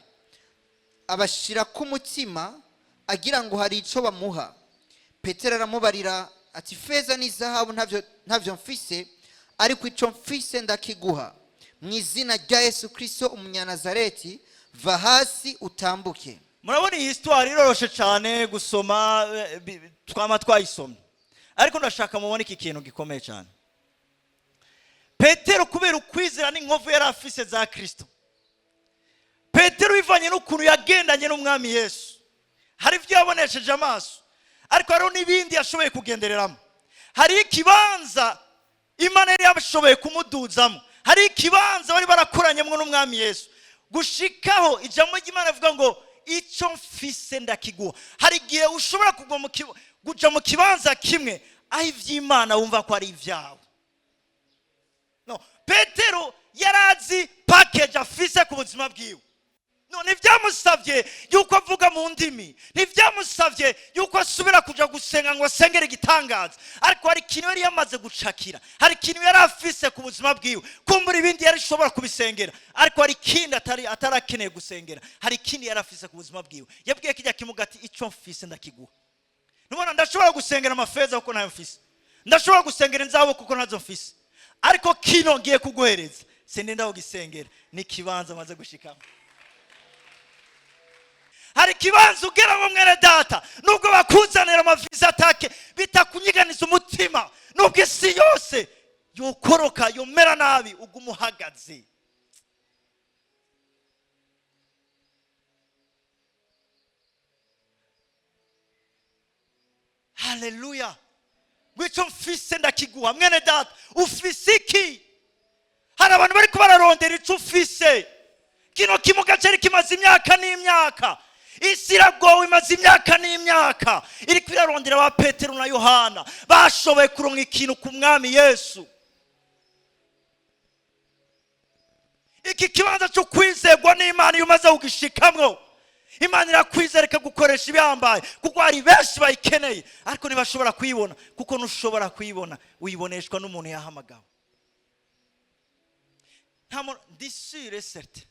Abashyira k'umutima agira ngo hari icyo bamuha. Petero aramubarira ati: "Feza n'izahabu ntavyo mfise, ariko icyo mfise ndakiguha. Mu izina rya Yesu Kirisito Umunyanazareti, va hasi utambuke." Murabona, iyi histoire iroroshe cyane gusoma, twama twayisomye, ariko ndashaka mubone iki kintu gikomeye cyane. Petero, kubera ukwizera n'inkovu yari afise za Kirisito, Petero bivanye n'ukuntu yagendanye n'Umwami Yesu, hari ibyo yabonesheje amaso, ariko hariho n'ibindi yashoboye kugendereramo. Hari ikibanza Imana yari yashoboye kumuduzamo, hari ikibanza bari barakoranyemo n'Umwami Yesu, gushikaho ijambo ry'Imana rivuga ngo: "Icyo mfise ndakiguha." Hari igihe ushobora kugwa mu kuja mu kibanza kimwe aho iby'Imana wumva ko ari ibyawe. No Petero yari azi package afise ku buzima bwiwe. No ntibyamusabye yuko avuga mu ndimi, ntibyamusabye yuko asubira kuja gusenga ngo asengere igitangaza, ariko hari ikintu yari yamaze gucakira, hari ikintu yari afise ku buzima bwiwe. Kumbura ibindi yari ashobora kubisengera, ariko hari ikindi atari atarakeneye gusengera, hari ikindi yari afise ku buzima bwiwe. Yabwiye kijya kimuga ati: "Icyo mfise ndakiguha." Nubona ndashobora gusengera amafeza kuko ntayo mfise, ndashobora gusengera inzahabu kuko ntazo mfise, ariko kino ngiye kuguhereza sindinda kugisengera, ni ikibanza maze gushikamo. Hari ikibanza ugeramo, mwene data, nubwo bakuzanira amaviza atake, bitakunyiganiza umutima. Nubwo isi yose yokoroka, yomera nabi, uguma uhagaze. Haleluya! Ngo: "Icyo mfise ndakiguha." Mwene data, ufise iki? Hari abantu bari bararondera icyo ufise. Kino kimuga cyari kimaze imyaka n'imyaka, isi iragowe, imaze imyaka n'imyaka iri kwirarondera ba Petero na Yohana bashoboye kuronka ikintu ku Mwami Yesu. Iki kibanza cyo kwizerwa n'Imana, iyo umaze kugishikamwo, Imana irakwizera ikagukoresha ibihambaye, kuko hari benshi bayikeneye ariko ntibashobora kuyibona, kuko ntushobora kuyibona, uyiboneshwa n'umuntu yahamagawe. Nta muntu, ndi sûr certain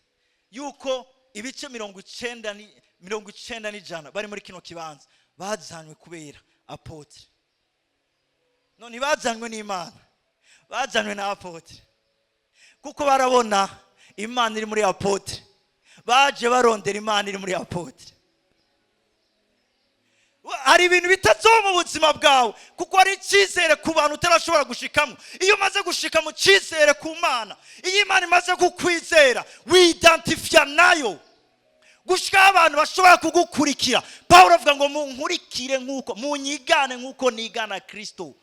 yuko ibice 90% bari muri kino kibanza bazanywe kubera apôtre. None ntibazanywe n'Imana, bazanywe na apôtre, kuko barabona Imana iri muri apôtre. Baje barondera Imana iri muri apôtre. Hari ibintu bitazoba mu buzima bwawe kuko hari icyizere ku bantu utarashobora gushikamo. Iyo umaze gushika mu cyizere ku Mana, iyo Imana imaze kukwizera, widantifiya nayo gushikaho abantu bashobora kugukurikira. Paul avuga ngo: "Munkurikire nk'uko munyigane, nk'uko nigana Kirisito."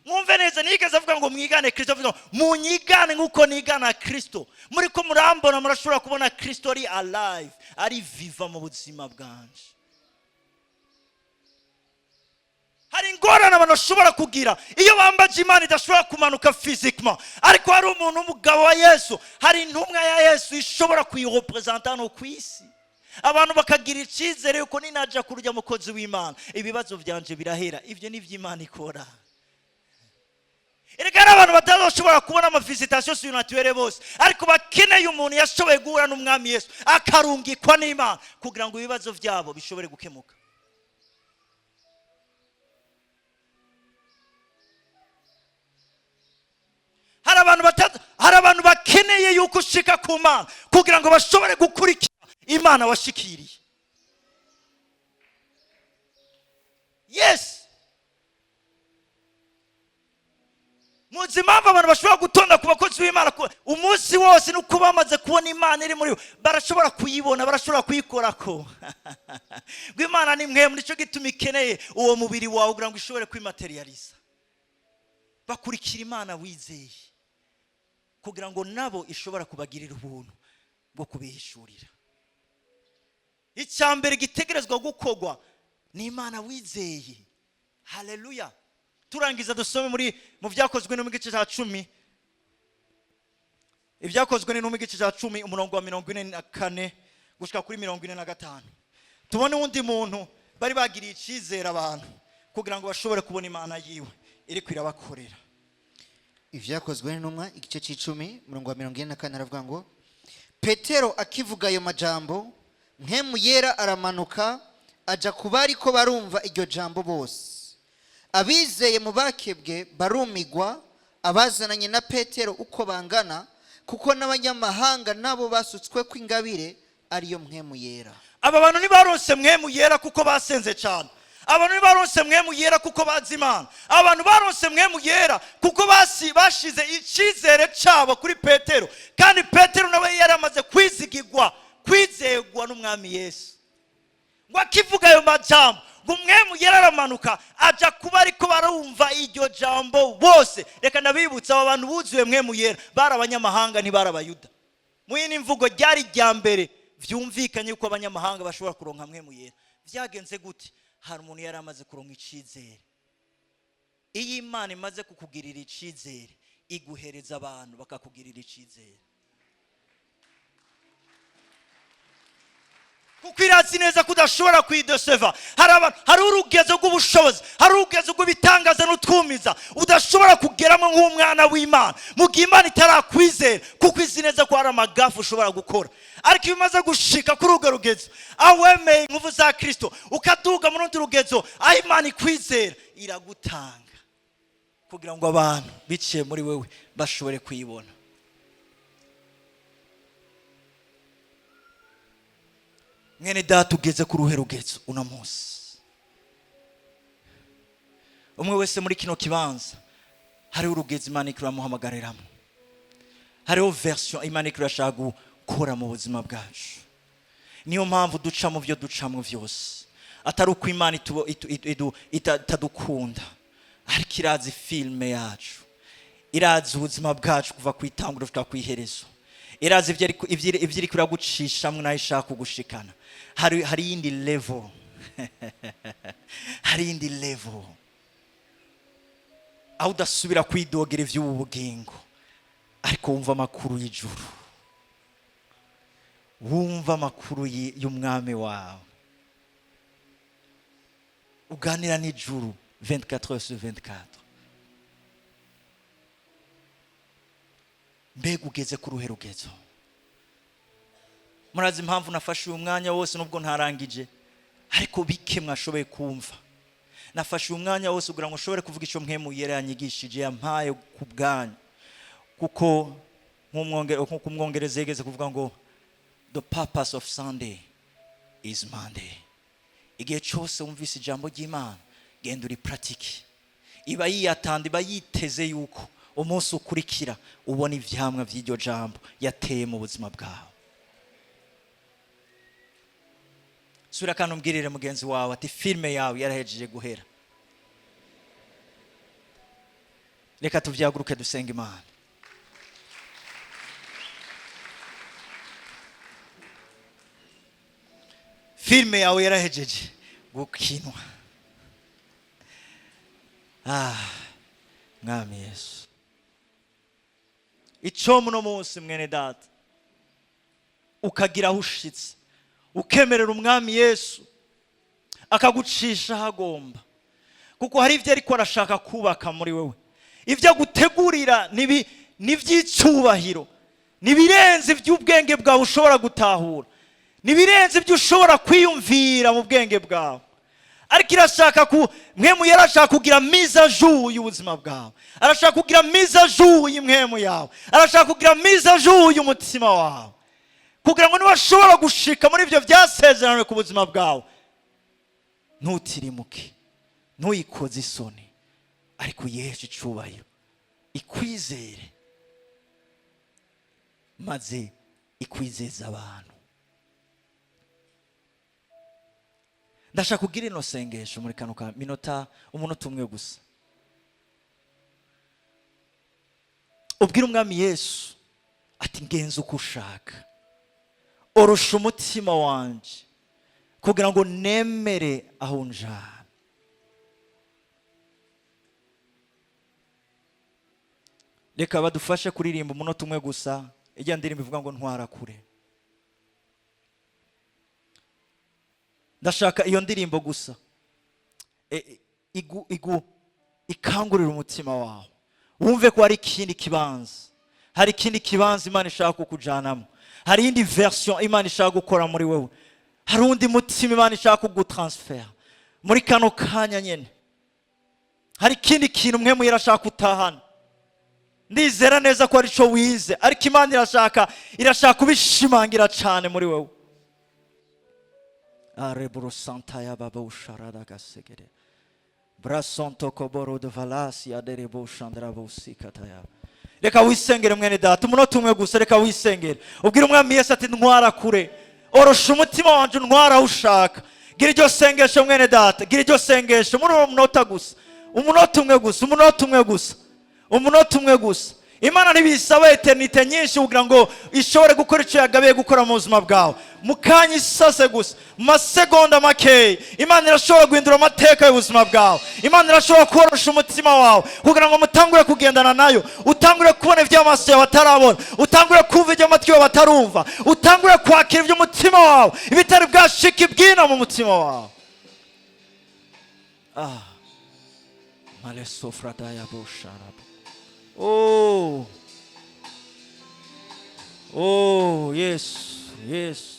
Mwumve neza, ntiyigeze avuga ngo mwigane Kirisito, avuga ngo munyigane nk'uko nigana Kirisito. Muri ko murambona, murashobora kubona Kirisito ari alive, ari vivant mu buzima bwanje. Hari ingorane abantu bashobora kugira iyo bambaje Imana idashobora kumanuka physiquement, ariko hari umuntu w'umugabo wa Yesu, hari intumwa ya Yesu ishobora kuyirepresenta hano ku isi, abantu bakagira icyizere yuko ninajya kurya mukozi w'Imana ibibazo byanje birahera. Ibyo ni iby'Imana ikora. Erega hari abantu batazashobora kubona amavisitations surnaturelles bose, ariko bakeneye umuntu yashoboye guhura n'Umwami Yesu, akarungikwa n'Imana kugira ngo ibibazo byabo bishobore gukemuka. Hari abantu bakeneye yuko ushika ku Mana kugira ngo bashobore gukurikira Imana washikiriye. Yes, muzi impamvu abantu bashobora gutonda ku bakozi b'Imana umunsi wose? Ni uko bamaze kubona Imana iri muri bo, barashobora kuyibona, barashobora kuyikorako. Ngo Imana ni mwe, nicyo gituma ikeneye uwo mubiri wawe kugira ngo ishobore kwimaterializa. Bakurikira Imana wizeye kugira ngo nabo ishobora kubagirira ubuntu bwo kubihishurira. Icya mbere gitegerezwa gukorwa ni Imana wizeye. Haleluya! Turangiza, dusome muri mu Byakozwe no mu gice cya 10, Ibyakozwe no mu gice cya 10, umurongo wa 44 gushika kuri 45, tubone uwundi muntu bari bagiriye icyizere abantu kugira ngo bashobore kubona Imana yiwe iri irabakorera. Ibyakozwe n'Intumwa, igice cy'icumi, umurongo wa 44, aravuga ngo: "Petero akivuga ayo majambo, Mpwemu Yera aramanuka aja ku bari ko barumva iryo jambo bose. Abizeye mu bakebwe barumigwa, abazananye na Petero uko bangana, kuko n'abanyamahanga nabo basutswe kw'ingabire ariyo Mpwemu Yera." Aba bantu ntibaronse Mpwemu Yera kuko basenze cyane. Abantu ntibaronse Mpwemu Yera kuko bazi Imana. Abantu baronse Mpwemu Yera kuko bashize icyizere cyabo kuri Petero, kandi Petero nawe yari amaze kwizigirwa, kwizegwa n'Umwami Yesu. Ngo akivuga ayo majambo, ngo Mpwemu Yera aramanuka aja kuba ariko barumva iryo jambo bose. Reka ndabibutsa, aba bantu buzuye Mpwemu Yera bari abanyamahanga, ntibari Abayuda. Mu yindi mvugo, ryari irya mbere vyumvikanye yuko abanyamahanga bashobora kuronka Mpwemu Yera. Vyagenze gute? Hari umuntu yari amaze kuronka icizere. Iyo Imana imaze kukugirira icizere, iguhereza abantu bakakugirira icizere, kuko irazi neza ko udashobora kuyidoseva. Hari abantu, hari urugezo rw'ubushobozi, hari urugezo rw'ibitangaza n'utwumiza udashobora kugeramo nk'umwana w'Imana mu gihe Imana itarakwizera, kuko izi neza ko hari amagafu ushobora gukora. Ariko iyo umaze gushika kuri urwo rugezo, aho wemeye ingufu za Kirisito, ukaduga mu rundi rugezo aho Imana ikwizera, iragutanga kugira ngo abantu biciye muri wewe bashobore kuyibona. Mwene Data, ugeze ku ruhe rugezo uno munsi? Umwe wese muri kino kibanza hariho urugezo Imana iriko iramuhamagariramo, hariho version Imana iriko irashaka gukora mu buzima bwacu. Niyo mpamvu duca mu byo ducamo byose, atari uko Imana itadukunda, ariko irazi filime yacu, irazi ubuzima bwacu kuva ku itanguriro gushika ku iherezo, irazi ibyo iriko iragucishamwo nayo ishaka kugushikana. Hari iyindi level, hari iyindi level aho udasubira kwidogera iby'ubu bugingo, ariko wumva amakuru y'ijuru, wumva amakuru y'umwami wawe, uganira n'ijuru 24 heures sur 24. Mbega ugeze ku ruhe rugezo? Murazi impamvu nafashe uyu mwanya wose, nubwo ntarangije, ariko bike mwashoboye kumva. Nafashe uyu mwanya wose kugira ngo nshobore kuvuga icyo Mpwemu Yera yanyigishije, yampaye ku bwanyu, kuko nk'uko Umwongereza yigeze kuvuga ngo "The purpose of Sunday is Monday." Igihe cyose wumvise ijambo ry'Imana, genda uri pratique. Iba yiyatanda, iba yiteze yuko umunsi ukurikira ubona ivyamwa vy'iryo jambo yateye mu buzima bwawe. Sura kandi umbwirire mugenzi wawe ati: "Filime yawe yarahejeje guhera." Reka tuvyaguruke, dusenga Imana. Filime yawe yarahejeje gukinwa. Mwami Yesu, ico muno munsi, mwene Data, ukagira aho ushitse, ukemerera Umwami Yesu akagucisha aho agomba, kuko hari ibyo ariko arashaka kubaka muri wewe. Ibyo agutegurira ni iby'icyubahiro, ni ibirenze iby'ubwenge bwawe ushobora gutahura, ni ibirenze ibyo ushobora kwiyumvira mu bwenge bwawe. Ariko irashaka ku Mpwemu, yarashaka kugira mise à jour y'ubuzima bwawe, arashaka kugira mise à jour y'impwemu yawe, arashaka kugira mise à jour y'umutima wawe, kugira ngo niba gushika muri ibyo byasezeranywe ku buzima bwawe, ntutirimuke, ntuyikoze isoni, ariko uyiheshe icubahiro, ikwizere, maze ikwizeza abantu. Ndashaka kugira ino sengesho muri kano ka minota, umunota umwe gusa. Ubwire Umwami Yesu ati: "Ngenza uko ushaka, orosha umutima wanje kugira ngo nemere aho unjana." Reka badufashe kuririmba umunota umwe gusa ijya ndirimbo ivuga ngo "Ntwara kure". Ndashaka iyo ndirimbo gusa igu ikangurira umutima wawe, wumve ko hari ikindi kibanza, hari ikindi kibanza Imana ishaka kukujanamo, hari iyindi version Imana ishaka gukora muri wewe, hari undi mutima Imana ishaka kugutransfera muri kano kanya nyene. Hari ikindi kintu mwe muhira ashaka utahana. Ndizera neza ko ari cyo wize, ariko Imana irashaka kubishimangira cyane muri wewe. Areburo santa ya baba usharada gasegere brasonto koboro de valasi aderebo shandrabo sikataya. Reka wisengere, mwene data, umunota umwe gusa. Reka wisengere, ubwire Umwami Yesu ati: "Ntwara kure, orosha umutima wanje, untwara aho ushaka." Gira iryo sengesho, mwene data, gira iryo sengesho muri uwo munota gusa, umunota umwe gusa, umunota umwe gusa, umunota umwe gusa. Imana ntibisaba éternité nyinshi kugira ngo ishobore gukora icyo yagabiye gukora mu buzima bwawe. Mu kanya isase gusa, mu masegonda makeya, Imana irashobora guhindura amateka y'ubuzima bwawe. Imana irashobora korosha umutima wawe kugira ngo mutangure kugendana nayo, utangure kubona ibyo amaso yawe atarabona, utangure kumva ibyo amatwi yawe atarumva, utangure kwakira iby'umutima wawe ibitari bwashika ibwina mu mutima wawe. Ah, malesofradaya bosharabo. Oh, oh, Yesu, Yesu.